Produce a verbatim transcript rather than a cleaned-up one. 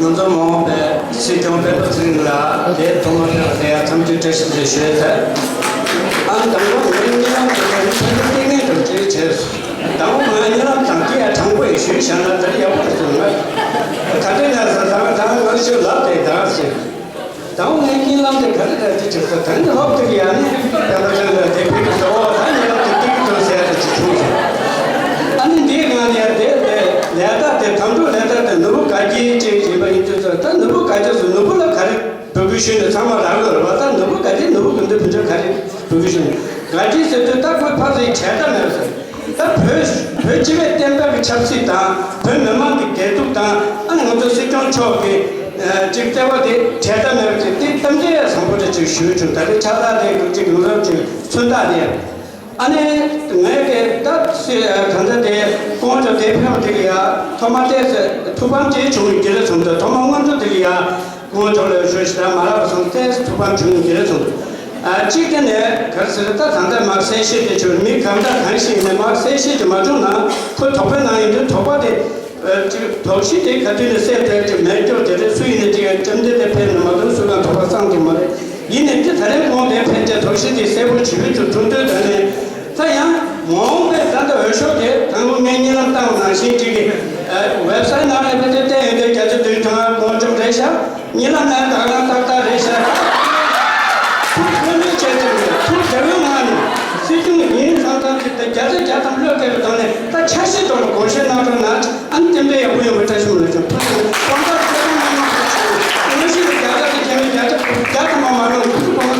ང་ཚོ་མ་འོངས་པའི་སྲིད་སྐྱོང་སྤེན་པ་ཚེ་རིང་ལགས་དེ་ཐོག་མར་ཕེབས་པ་དེ་ཡང་འཚམས་འདྲི་བཀྲ་ཤིས་བདེ་ལེགས་ཞུ་ཡས་ཟེར། ཨ་ནི་དང་པོ་ངའི་རྨི་ལམ་དེ་ལ་ནི་ཕན་ཚུན་བསྟི་གནས་འདྲ་ཅིག་བྱས་སོང་། དང་པོ་ང་རྨི་ལམ་དང་དེ་ཡང་དྲང་པོ་ཡིན་ཞུས་བཞག་ན་ད་རེས་ཡག་པོ་རེད་བསམ་ང་། ག་འདྲས་ན་ཟེར་ད་ང་ད་ང་ཞིག་ལབ་དེ་ད་ཟེར། དང་པོ་ངའི་རྨི་ལམ་དེ་ག་རེ་རེད་ཅེས་ཟེར་ད་ནི་ལྷོབ་དེ་གི་ཡང་ནི་དཔེ་ལ་ཅང་ལ་དེ་བོད་ཀྱི་ཟེར་འོ་ད་རྨི་ལམ་དེ་ཏིག་ཏིག་ཟེར་ཡ་དེ་ཅིག་བྱུང་སོང་། ཨ་ནི་འདིའི་ངང་ནས་དེ་དེ་ལས་ད་དེ་དམ་ཕྲུག་ལས་ད་དེ་ནོར་བུ་དགའ་སྐྱིད་ཅེས་བྱས་པ་ཡིན་དུས་ཚོད་ད་ནོར་བུ་དགའ་སྐྱིད་སུ་ནོར་བུ་ལ་ག་རེ་འབོད་སྐུལ་ཞུས་ནས་ཚང་མ་རག་ལ་རེད་བ། ད་ནོར་བུ་དགའ་སྐྱིད་ནོར་བུ་དགའ་འདུན་བུ་འཇོག་ག་རེ་འབོད་སྐུལ་ཞུས་ནས་དགའ་སྐྱིད་ཟེར་དུས་ད་ཁོའི་ཕ་ཚེ་བྱས་ད་མེད་ཟེར། ད་བོད་བོད་སྤྱི་བའི་བསྟན་པ་གི་ཆབ་སྲིད་དང་བོད་མི་མང་གི་བདེ་སྡུག་དང་ཨ་ནི་ང་ཚོ་སྲིད་སྐྱོང་མཆོག་གི་ཅིག་ལྟེ་བ་དེ་བྱས་ད་མེད་པ་ཅིག་དེ་གཏམ་འདྲ་བཟང་པོ་འདྲ་ཅིག་ཞུས་བྱུང་། ད་རེས་ཕྱག་རྟགས་དེ་ཅིག་ཡོངས་གྲགས་ཅིག་མཚོན་རྟགས་དེ། ཨ་ནི་ངས་དེ་ད་སི་གང་ལྟར་དེ་སྐུ་ངོ་མཆོག་དེ་ཕེབས་པ་དེ་ལ་ཡ་ཐོག་མ་ཏོག་ཙམ་ཐུགས་ཕམ་ཅིག་བྱུང་གི་རེད་བསམ་འདུག་ཐོག་མ་སྔོན་འགྲོ་དེ་ལ་ཡ་སྐུ་ངོ་མཆོག་ལ་ཞུ་ཞིག་ད་མ་ལབ་པ་སོང་ཏོག་ཙམ་ཐུགས་ཕམ་བྱུང་གི་རེད་བསམ་འདུག་ཨ་གཅིག་དེ་ནས་ག་རེ་ཟེར་ད་ད་ལྟ་མར་གསལ་བཤད་དེ་བྱུང་མི་གང་འདྲ་གང་ཞིག་ནས་མར་གསལ་བཤད་དེ་མ་བྱུང་ན་ཁོ་དོགས་པའི་ནང་ཡིན་དུས་དོགས་པ་དེ། ཨ་ཅིག་དོགས་གཞི་དེ་ག་དུས་ནས་སེལ་ཐུབ་ཀྱི་མེད་སྐྱོ་དེ་རེད། སུ་ཡིན་ནའི་ཅིག་བཅོམ་ལྡན་འདས་ཕེབས་ནས་མ་གཏོགས་སུ་ལ་དོགས་པ་སངས་ཐུབ་མ་རེད། ཡིན་ནའི་དེ་ད་རེས་གོང་དེ་ཕན་ཆད་དོགས་གཞི་དེ་གསལ་པོ་ཇི་བོད་དུ་གྲུབ་འདོད་ད་ནས་ད་ཡང་མ་འོངས་པའི་ད་ལྟ་འོས་ཤོག་དེ་དང་པོ་ངས་རྨི་ལམ་བཏང་བ་ནང་བཞིན་ཅིག་གི་ཝེབ་སའིཊ་ནང་ལ་ཕལ་ཆེར་བལྟས་ཡོང་དུས་བརྒྱ་ཆ་བདུན་ཅུ་དོན་ལྔ་དགོངས་འཇོག་རེད་ཤག་རྨི་ལམ་ནང་དག་ལམ་ཏག་ཏག་རེད་ཤག་ཐུགས་ལྷོད་ལྷོད་བྱས་ཏེ་ཐུགས་བདེ་བོའི་ངང་ནས་སྲིད་སྐྱོང་ཡིན་བསམ་བསམ་ཅིག་དང་བརྒྱ་ཆ་བརྒྱ་ཐམ་བློས་བཀལ་བའི་ཐོག་ནས་ད་འཆར་གཞིའི་ཐོག་ལ་དགོངས་བཞེས་གནང་རོགས་གནང་། ཨ་ནི་རྟེན་འབྲེལ་ཡག་པོ་ཡོང་བའི་བཀྲ་ཤིས་སྨོན་ལམ་ཞུ། ཐུགས་རྗེ་ཆེ། དགོངས་དག་ཆེ་ཐུགས་རྗེ་ཆེ། དངོས་གཞི་ལ་བརྒྱ་ཆ་དང་བརྒྱ་ཆ་བརྒྱ་ཆ་བརྒྱ་ཐམ་པ་མ་རུང་། ཐུགས་དགོངས།